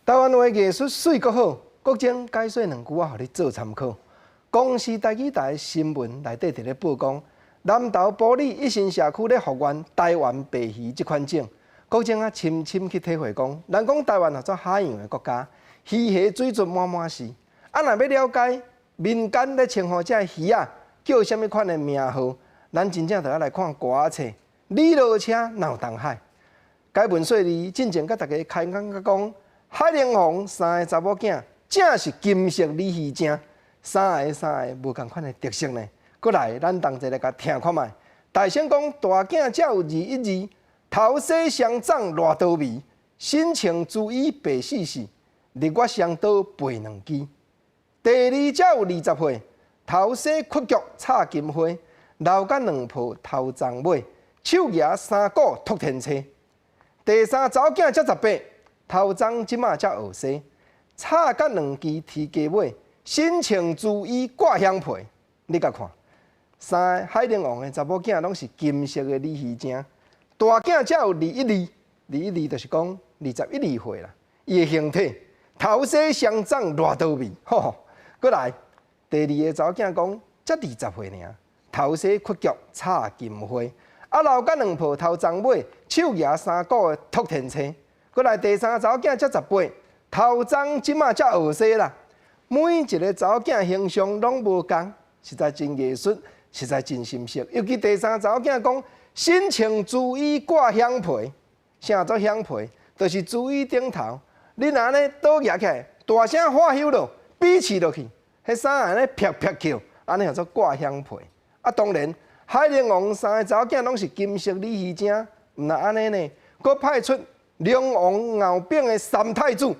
台灣話藝術媠閣好，國珍解說兩句仔，予你做參考。公視台語台新聞內底佇咧報講，南投埔里一心社區咧復原台灣白魚這款種，國珍啊深深去體會講，人講台灣叫做海洋的國家，魚蝦水質滿滿是。啊，若欲了解民間咧稱呼這个魚仔叫啥物款的名號，咱真正著愛來看歌仔冊《李羅車鬧東海》。該文說字進前共大家開講甲講，海陵王三个查某囝正是金色鯉魚精，三个三个無仝款的特色呢。閣來，咱同齊來共聽看覓。大聲公大囝才有21、2，頭洗雙鬃偌多眉，身穿朱衣白四四，日月雙刀背兩支。第二才有20歲，頭梳屈腳插金花，留甲兩抱頭鬃尾，手舉三股托天車。第三查某囝才18，頭鬃這馬才學梳，插甲兩支鐵雞尾，身穿朱衣掛香皮。你共看，三個海陵王的查某囝攏是金色的鯉魚精，大囝才有21、2，21、2就是講21、2歲啦。伊的形體頭洗雙鬃偌多味，吼吼。閣來，第二个查某囝講才20歲爾，頭梳屈腳插金花。啊，留甲兩抱頭鬃尾，手舉三股的托天車。閣來第三查某囝才18，頭鬃這馬才學梳啦。每一个查某囝形象攏無仝，實在真藝術，實在真深色。尤其第三查某囝講，身穿朱衣掛香皮，啥做香皮？就是朱衣頂頭，你若按呢倒舉起來，大聲喝休囉，比試落去，彼衫按呢啪啪叫，按呢叫做掛香皮。啊，當然。海陵王三个查某囝攏是金色鯉魚精，毋但按呢呢，閣派出龍王敖丙的三太子。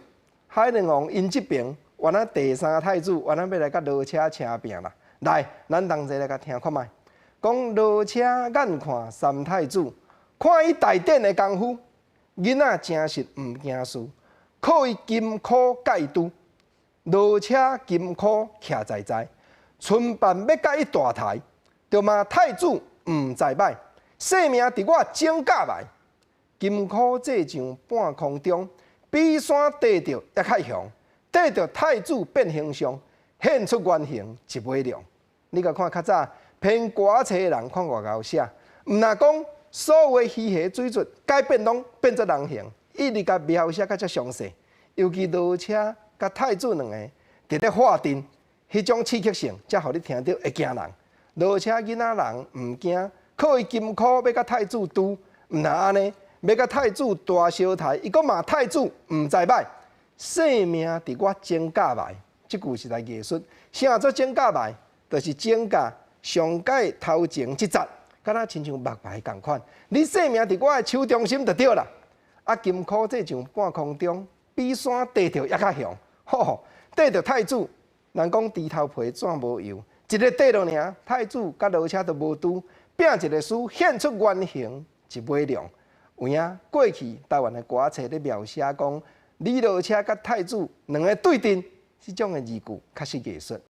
海陵王𪜶這爿，原來第三太子原來欲來共羅車車拚啦。來，咱同齊來共聽看覓。講羅車眼看三太子，看伊大典的功夫，囡仔誠實毋驚輸，靠伊金箍佮伊拄，羅車金箍徛在在，春伴欲共伊大刣。著罵太子毋知歹，性命佇我指甲內，金箍坐上半空中，比山綴著猶較雄，綴著太子變形象，現出原形一尾龍。你共看較早編歌仔冊的人看偌𠢕寫，毋但講所有的魚蝦水質改變攏變做人形，一直共描寫甲遮詳細。尤其羅車佮太子兩个佇咧畫陣，彼種刺激性，才予你聽著會驚人。羅車囡仔人毋驚，靠伊金箍欲共太子拄，毋但按呢，欲共太子大相刣，伊閣罵太子毋知歹，性命佇我指甲內，這句實在藝術。啥做指甲內？就是指甲上蓋頭前這節，敢若親像木牌仝款。你性命佇我的手中心就對啦。啊，金箍坐上半空中，比山綴著猶較雄。吼吼，綴著太子，人講豬頭皮紙無油。一个綴落爾，太子佮羅車都無拄，拚一个輸，現出原形一尾龍。有影過去台灣的歌仔冊咧描寫講，李羅車佮太子兩个對陣，這種的字句確實藝術。